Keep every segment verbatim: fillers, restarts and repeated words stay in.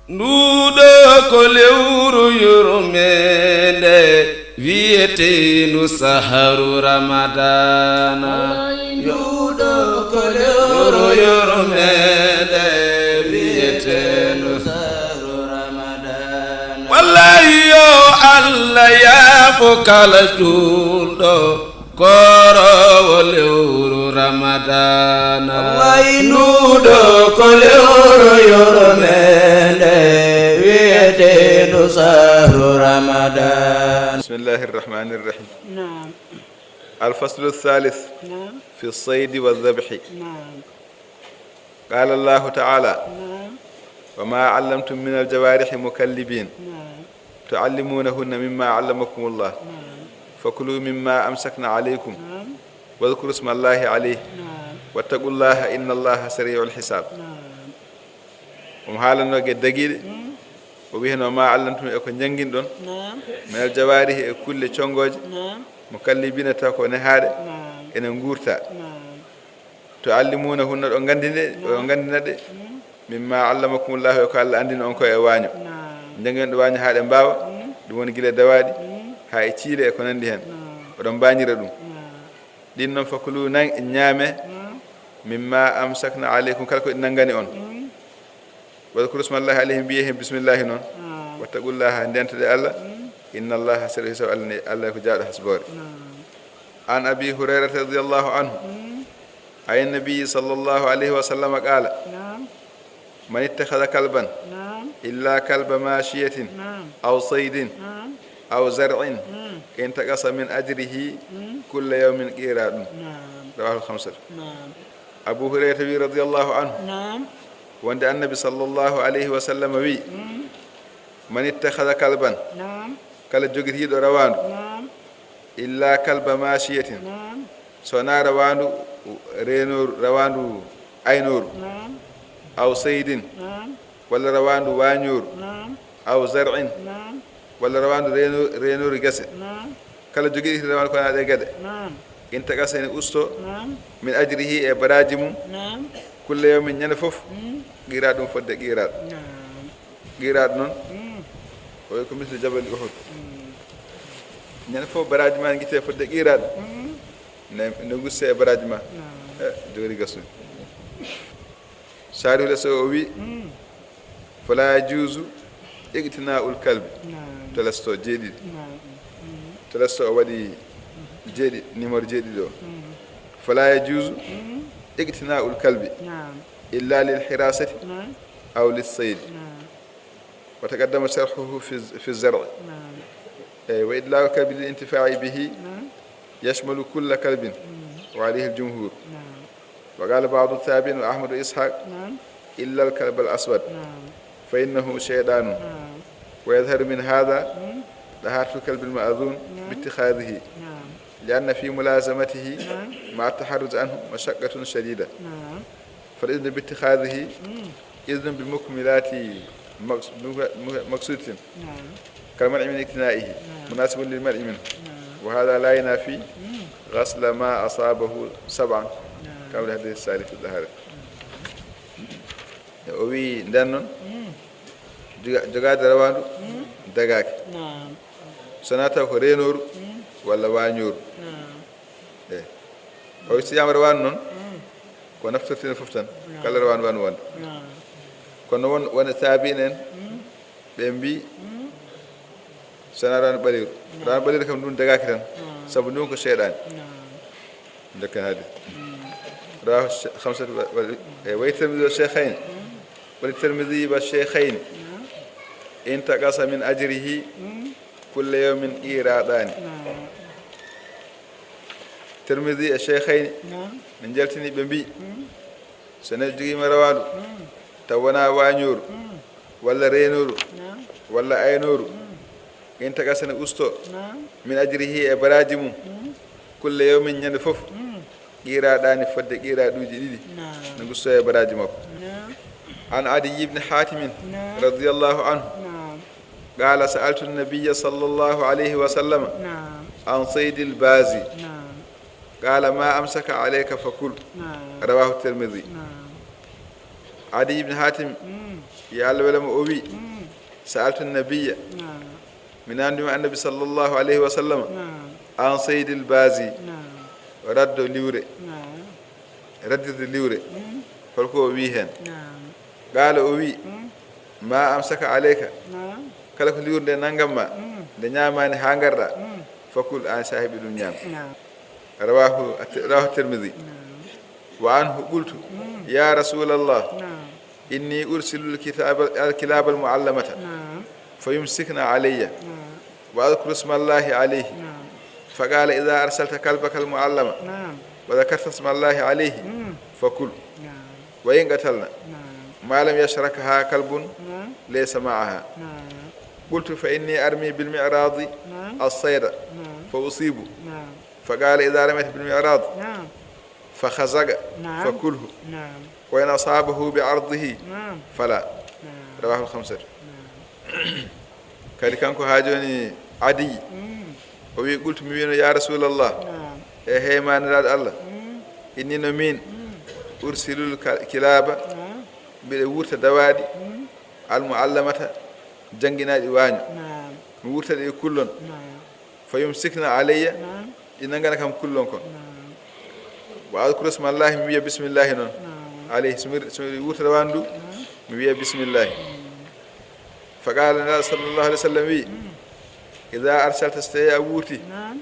Nduɗo ko lewru yurmeende, wiyeteendu sahru Ramadana. Ay, nduɗo ko lewru yurmeende, wiyeteendu sahru Ramadana. Wallahi yo Allah yaafo kala juulɗo, kooroowo lewru Ramadana. Wallahi nduɗo ko lewru yurmeende, wiyeteendu sahru Ramadana. بسم الله الرحمن الرحيم. نعم. الفصل الثالث نعم. في الصيد والذبح. نعم. قال الله تعالى: نعم. وما علمتم من الجوارح مكلبين نعم. تعلمونهن مما علمكم الله نعم. فكلوا مما أمسكن عليكم نعم. واذكروا اسم الله عليه نعم. واتقوا الله إن الله سريع الحساب. نعم. Omo haalanno geɗe dagiiɗe, Mm. o wiyi: "No ma allamtum e ko njannginɗon, Naam. Minal jawaarihi e kulle conngooje, Naam. Mukallibina taw ko nehaaɗe, Naam. Ene nguurta." Naam. "To allimuuna hunna ɗo nganndine, ɗo Naam. Nganndina ɗe, Mm. Mimma allamakumullahu e ko Allah anndini on ko e waaño. Naam. Njanngen ɗo waaño haa ɗe mbaawa, Mm. Ɗum woni gila dawaaɗi, Mm. Haa e ciile e ko nanndi heen. Naam. Oɗon mbaañira ɗum. Naam. Ɗin noon fakulu nan-, ñaame, Mm. Mimma amsakna aleykum kala ko ɗi nanngani on. Mm. Wadkuru smallahi aleyhim, mbiyee heen bismillahi noon. Mm. Wattaqullaha, ndentode Allah. Mm. Inna Allaha sari'ul hisab, Allah ne, Allah ko jaawɗo hasboore. Mm. An Abi Hurayrata radiyallahu anhu. Mm. An Nabi sallallahu alayhi wa sallam qala. Naam. Man ittakhadha kalban Naam. Illa kalba mashiyatin Naam. Aw saydin Naam. Aw zar'in Mm. Intaqasa min ajrihi Mm. Kulla yawmin qiraɗun. Naam. Rawahu khamsatu. Naam. Abu Hurayrata wi radiyallahu anhu. Naam. Wonde Annabi sallallahu alayhi wa sallam wi, Mm. Man ittakhadha kalban, Naam. Kala jogitiiɗo rawaandu, Naam. Illa kalba mashiyatin, Naam. So wonaa rawaandu reenooru, rawaandu aynooru, Naam. Aw saydin, Naam. Walla rawaandu waañooru, Naam. Aw zar'in, Naam. Walla rawaandu reeno-, reenooru gese, Naam. Kala jogiiɗo rawaandu ko wonaa ɗee geɗe, Naam. Intaqasa ene usto, Naam. Min ajrihi e baraaji mum, Naam. Kulla yawmin ñande fof, Mm. Qiraɗun fodde qiraɗ. Naam. Qiraɗ noon, Mm. O wi ko misli jabali Uhud. Mm. Ñande fof baraaji ma ne ngitte fodde qiraɗ. Mm. Ne, ne gusse e baraaji ma. Naam. E, jogori gasnude. Saari hule so o wi, Mm. Fala yajuuzu iqtina'ul kalbi. Naam. Telesto jeeɗiɗi. Naam. Mm. Telesto o waɗi jeeɗiɗi, numéro jeeɗiɗi o. Mm. Fala yajuuzu Mm. iqtina'ul kalbi. Naam. Illa lil hirasati Naam. Aw lis sayd. Naam. Wa taqaddama sharhuhu fi, fi zar'i. Naam. Eyi, wa idlaqul kalbi lil intifa'i bihi Naam. Yashmalu kulla kalbin. Mm. Wa alayhi al jumhur. Naam. Wa qala ba'du tabi'in wa Ahmad wa Ishaq, Naam. Illa al kalb al aswad. Naam. Fa innahu shaytanun. Naam. Wa yadhharu min hadha Mm. Daharatu kalbi al ma'dhun Naam. Bi ittikhadhihi. Naam. Li anna fi mulazamatihi Naam. Ma'a taharruz anhu mashaqqatun shadida. Naam. Fal idhnu bi ittikhadhihi Mm. Idhnun bi mukmilati maqs-, maqsudatin. Naam. Kal man'i min iqtina'ihi Naam. Munasibun lil man'i minhu. Naam. Wa hadha la yunafi Mm. ghasla ma asabahu sab'an Naam. Kama fil hadith salih al dahara. O wi nden noon, Mm. joga-, jogaade rawaandu Mm. dagaaki. Naam. So wonaa taw ko reenooru Mm. Walla waañooru. Naam. Eyi. O wi so wiyaama rawaandu noon, Mm. Ko naftortee fof tan, Naam. Kala rawaandu waawno wonde. Naam. Kono won, won e taabiin en, Mm. Ɓe mbi, Mm. So wonaa rawaandu ɓaleeru. Naam. Rawaandu ɓaleeru kam, ndun dagaaki tan. Naam. Sabu ndun ko seyɗaani. Naam. Ndokken hadis. Mm. Rawahu sh-, khamsatu wa, wa, e, wa Tirmidhi wa shaykhayni. Mm. Wa li Tirmidhi wa shaykhayni. Naam. Intaqasa min ajrihi Mm. kulla yawmin qiraɗani. Naam. Tirmidhi e shaykhayni Naam. Ne njaltini ɓe mbi, Mm. So neɗɗo jogiima rawaandu, Mm. taw wonaa waañooru, Mm. Walla reenooru, Naam. Walla aynooru, Mm. Intaqasa ne usto, Naam. Min ajrihi e baraaji mum, Mm. Kulla yawmin ñande fof, Mm. Qiraɗani fodde qiraɗuuji ɗiɗi, Naam. Ne gusto e baraaji makko. Naam. An Adiy ibn Hatimin Naam. Radiyallahu anhu. Naam. Qala sa'altu nabiyya sallallahu alayhi wa sallam Naam. An saydil bazi. Naam. Qala ma amsaka alayka fakul. Naam. Rawahu Tirmidhi. Naam. Adi ibn Hatim, Mm. yo Allah wele mo, o wi, Mm. sa'altu nabiyya, Naam. mi namndima annabi sallallahu alayhi wa sallam, Naam. an saydil bazi, Naam. raddo liwre, Naam. raddirde liwre, Mm. holko o wi heen? Naam. Qaala, o wi, Mm. ma amsaka alayka, Naam. kala ko liwre nde nanngam ma, Mm. nde ñaamaani haa ngarɗa, Mm. fakul, aan saahibi ɗum ñaam. Naam. Rawahu, rawahu Tirmidi. Naam. Wa anhu qultu, Mm. ya Rasulallah, Naam. inni ursilu alkitaba, alkilaba almuallamata, Naam. fa yumsikna alayya, Naam. wa adkuru isma Allahi alayhi. Naam. Fa qala, ida arsalta kalbaka almuallama, Naam. wa dakarta isma Allahi alayhi, Mm. fakul. Naam. Wa in qatalna, Naam. ma lam yashrakha kalbun, Naam. laysa maaha. Naam. Qultu, fa inni armi bilmiradi Naam. alsayda, Naam. fa usibu. Naam. Fa qala, ida ramayta bilmirad, Naam. fa khazaga, Naam. fa kulhu. Naam. Wa in asabahu bi ardihi, Naam. fala. Naam. Rawahu alkhamsatu. Naam. Kadi kanko haa jooni Adiy, Mm. o wi, qultu, mi wino, ya Rasulallah, Naam. e heemaniraaɗo Allah, Mm. inni no min, Mm. ursilul ka-, kilaba, Naam. mbiɗa wurta dawaaɗi, Mm. almuallamata, jannginaaɗi waaño, Naam. mi wurta ɗe e kullon, Naam. fa yumsikna alayya, Naam. ɗi nanngana kam kullon kon. Naam. Wa adkuru isma Allahi, mi wiya bismillahi noon. Naam. Alayhi, so mi, so mi wurta dawaaɗi ndu, mi wiya bismillahi. Fa qala, Nela sallallahu alayhi wa sallam wi, ida arsalta, so tawi a wurti, Naam.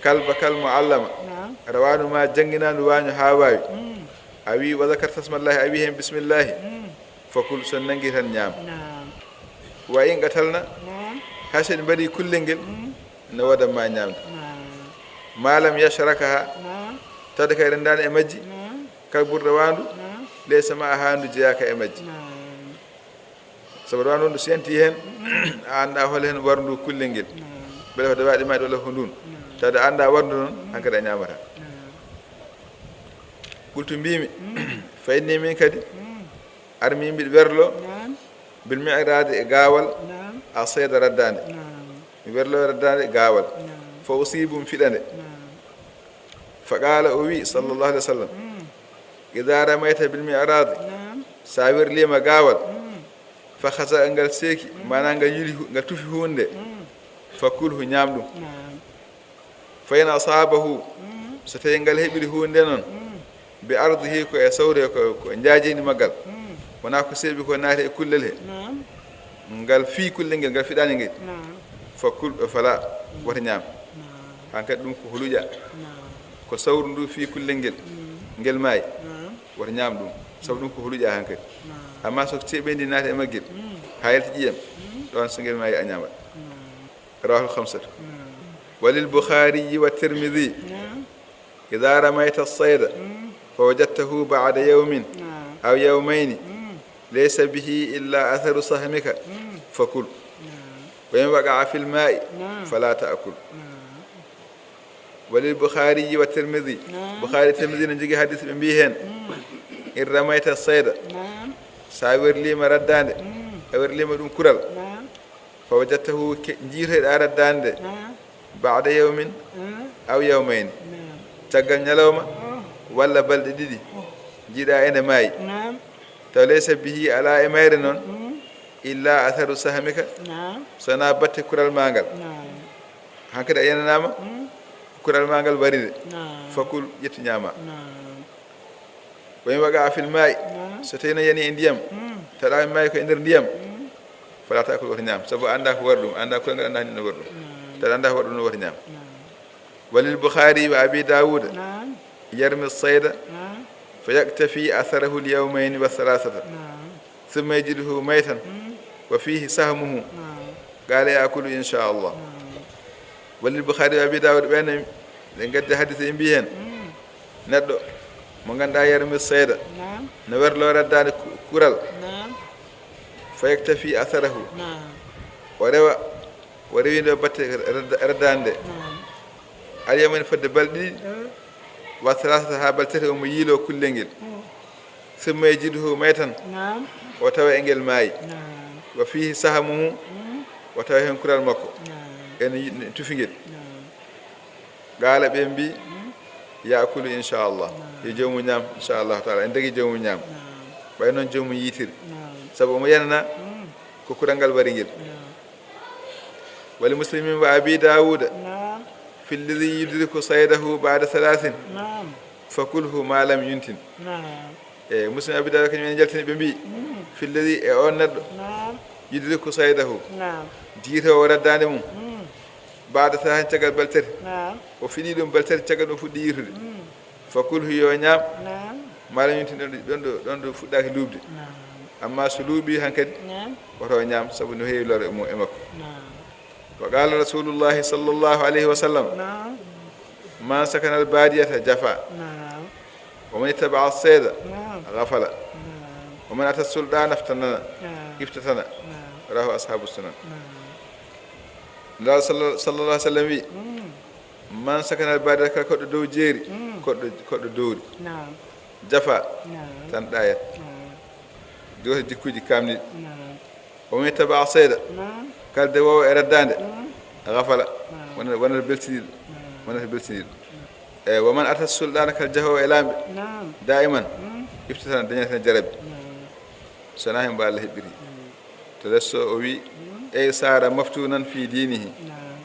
kalbaka almuallama, Naam. rawaandu ma jannginaandu waaño haa waawi. Mm. A wi, wa dakarta isma Allahi, a wi heen bismillahi. Mm. Fakul, so nanngii tan ñaam. Naam. Wa in qatalna, Naam. hay so en mbaɗi kullel ngel, Mm. no waɗan ma ñaamde. Naam. Ma lam yashrakaha, Naam. tawde kay renndaani e majji, Naam. kalbun rawaandu, Naam. laysa maaha, ndu jeyaaka e majji. Naam. Sabu rawaandu ndu so yanti heen, a anndaa hol heen warndu kullel ngel. Naam. Mbele ko dawaaɗi maaɗi walla ko ndun. Naam. Tawde a anndaa warndu noon, hankadi a ñaamata. Naam. Qultu, mbiimi, Mm. fa inni, min kadi, Mm. armi, mbiɗa werlo, Naam. bilmiradi, e gaawal, Naam. alsayda, raddaande. Naam. Mi werlo raddaande e gaawal. Naam. Fa usibu, mi fiɗa nde. Naam. Fa qala, o wi, sallallahu alayhi wa sallam, Mm. ida ramayta bilmiradi, Naam. so a werliima gaawal, Mm. fa khazaga, ngal seeki, maanaa ngal yuli hu-, ngal tufi huunde, Mm. fa kulhu, ñaam ɗum. Naam. Fa in asabahu, Mm. so tawi ngal heɓiri huunde noon, Mm. bi ardihi, ko e sawre, ko, ko njaajeendi maggal, Mm. wonaa ko seeɓi ko naati e kullel he, Naam. ngal fii kullel ngel, ngal fiɗaani ngel, Naam. fa kul, fala, wota ñaam. Naam. Hankadi ɗum ko huluƴa. Naam. Ko sawru ndu fii kullel ngel, Mm. ngel maayi, Naam. wota ñaam ɗum. Sabu ɗum ko huluƴa hankadi. Naam. Amma so ceeɓeendi naati e maggel, Mm. haa yalti ƴiyam, Mm. ɗon so ngel maayi a ñaamat. Naam. Rawahu alkhamsatu. Naam. Walil Bukhari wa Tirmidhi. Naam. Ida ramayta alsayda, Mm. fa wajadtahu ba'da yawmin, Naam. aw yawmayni, Mm. laysa bihi illa atharu sahmika, Mm. fakul. Naam. Wa in waqa'a fil ma'i, Naam. fala ta'kul. Naam. Walil Bukhari wa Tirmidhi. Naam. Bukhari, Tirmidhi no jogi hadis, ɓe mbii heen, Mm. in ramayta sayda, Naam. so a werliima raddaande, Mm. a werliima ɗum kural, Naam. fa wajadtahu, ke-, njiitoyɗa raddaande nde, Naam. ba'da yawmin, Mm. aw yawmayni, Naam. caggal ñalawma, Mm. walla balɗe ɗiɗi, njiiɗa ene maayi, Naam. taw laysa bihi, alaa e mayre noon, Mm. illa atharu sahmika, Naam. so wonaa batte kural maa ngal. Naam. Hankadi a yenanaama, Mm. kural maa ngal waride. Naam. Fakul, ƴettu ñaama. Naam. Wa in waqa'a fil ma'i, Naam. so tawi no yani e ndiyam, Mm. tawa maayi ko e nder ndiyam, Mm. fala ta'kul, wota ñaam. Sabu a anndaa ko wari ɗum, a anndaa kural ngal, a anndaa hino wari ɗum. Naam. Tawa a anndaa ko wari ɗum, wota ñaam. Naam. Walil Bukhari wa Abi Dawud, Naam. yarmi sayda, Naam. fa yaktafi atharahu al yawmayni wa thalathata, Naam. thumma yajiduhu maytan, Mm. wa fihi sahmuhu, Naam. qala ya'kulu insha Allah. Naam. Walil Bukhari wa Abi Dawud, ɓen ne ɓe ngaddi hadis, e mbii heen, Mm. neɗɗo mo ngannduɗaa yarmi sayda, Naam. no werlo raddaande ku-, kural, Naam. fa yaktafi atharahu, Naam. o rewa, o rewindo batte radda-, raddaande nde, Naam. al yawmayni, fodde balɗe ɗiɗi, Mm. wa thalathata, haa balɗe tati, omo yiilo kullel ngel. Mm. Thumma yajiduhu maytan, Naam. o tawa e ngel maayi. Naam. Wa fihi sahmuhu, Mm. o tawa heen kural makko. Naam. Ene yi-, ne tufi ngel. Naam. Qala, ɓe mbii, Mm. ya'kulu insha Allah. Naam. Yo joomum ñaam, insha Allah taala. En dagi joomum ñaam. Naam. Ɓay noon joomum yiitiri. Naam. Sabu omo yanana Mm. ko kural ngal wari ngel. Naam. Wali Muslimin wa Abi Daawuda. Naam. Fi lladi yudriku saydahu baada salaasin. Naam. Fakulhu ma lam yuntin. Naam. E Muslim Abi Daawuda kañum en jaltini ɓe mbi. Mm. Fi lladi e on neɗɗo. Naam. Yudriku saydahu. Naam. Jiytowo raddaande mum. Mm. Baada salaasin caggal balɗe tati. Naam. O fiɗi ɗum balɗe tati caggal ɗum fuɗɗi yiitude. Mm. Fakulhu yo ñaam. Naam. Ma lam yuntin ɗon ɗo, ɗon ɗo, ɗon ɗo fuɗɗaaki luuɓde. Naam. Amma so luuɓi hankadi, Naam. woto o ñaam sabu no heewi lor e mu-, e makko. Naam. Wa qala rasulullahi sallallahu alayhi wa sallam, Naam. Man sakana al-badiyata jafa. Naam. Wa man ittaba as-sayda Naam. ghafala. Naam. Wa man ata sultana iftanana. Naam. Iftatana. Naam. Rawahu ashabu sunan. Naam. Nulaaɗo salla-, sallallahu alayhi wa sallam wi, Mm. Man sakana al-badiyata, kala koɗɗo dow jeeri, Mm. koɗɗo, koɗɗo dowri. Naam. Jafa, Naam. tan ɗaayat. Naam. Jogata jikkuuji kaamniiɗi. Naam. Wa man ittaba as-sayda, Naam. kala dewoowo e raddaande, Mm. ghafala, Naam. wonata, wonata beltiniiɗo, Naam. wonata beltiniiɗo. E wa man ata sultana, kala jahoowo e laamɓe, Naam. daiman, Mm. iftatana, dañata heen jarabi. Naam. So wonaa heen mbo Allah heɓɓiri. Mm. To lesso o wi, Mm. ey sara maftunan fi dinihi. Naam.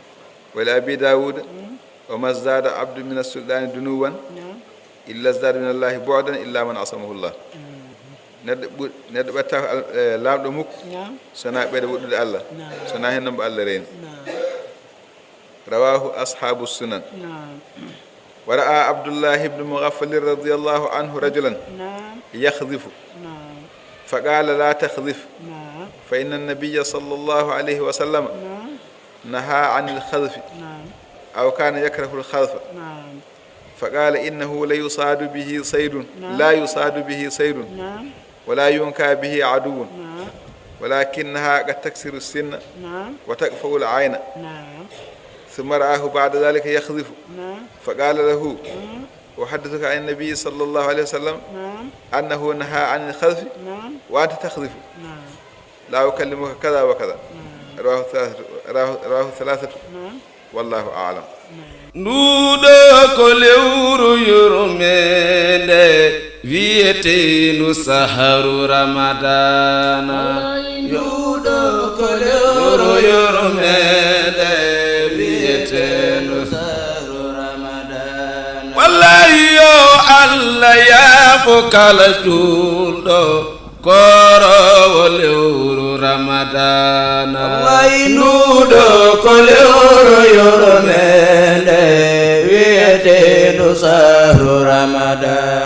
Wali Abi Daawuda, Mm. wa ma zada abdu min as-sultani dunuwan Naam. illa zada min Allahi bu'dan illa man asamahu Allah. Mm. Neɗɗo ɓur-, neɗɗo ɓettaako al-, e, laamɗo mukko, Naam. so wonaa ɓeyda woɗɗude Allah, Naam. so wonaa heen noon mbo Allah reeni. Naam. Rawahu ashabu sunan. Naam. Wa ra'a Abdullahi ibn Mughaffal radiyallahu anhu rajulan Naam. yakhdhifu. Naam. Fa qala, la takhdhif. Naam. Fa inna an-nabiyya sallallahu alayhi wa sallam Naam. naha anil khadhfi. Naam. Aw kana yakrahu al-khadhfa. Naam. Fa qala, innahu la yusadu bihi saydun. Naam. La yusadu bihi saydun. Naam. Wa la yunka bihi aduwwun. Naam. Walakinnaha qad taksiru sinna. Naam. Wa taqfa'u al-ayna. Naam. Thumma ra'ahu ba'da dhalika yakhdhifu. Naam. Fa qala lahu, Mm. uhaddithuka an an-nabi sallallahu alayhi wa sallam Naam. annahu naha anil khadhfi Naam. wa anta takhdhifu. Naam. La ukallimuka kadha wa kadha. Naam. Rawahu thalathatu, rawahu, rawahu thalathatu. Naam. Wallahu a'lam. Naam. Nduɗo ko lewru yurmeende wiyeteendu saharu Ramadana. Nduɗo ko lewru yurmeende wiyeteendu saharu Ramadana. Wallahi yo Allah yaafo kala juulɗo kooroowo lewru Ramadana. Wallahi nduɗo ko lewru yurmeende wiyeteendu saharu Ramadana.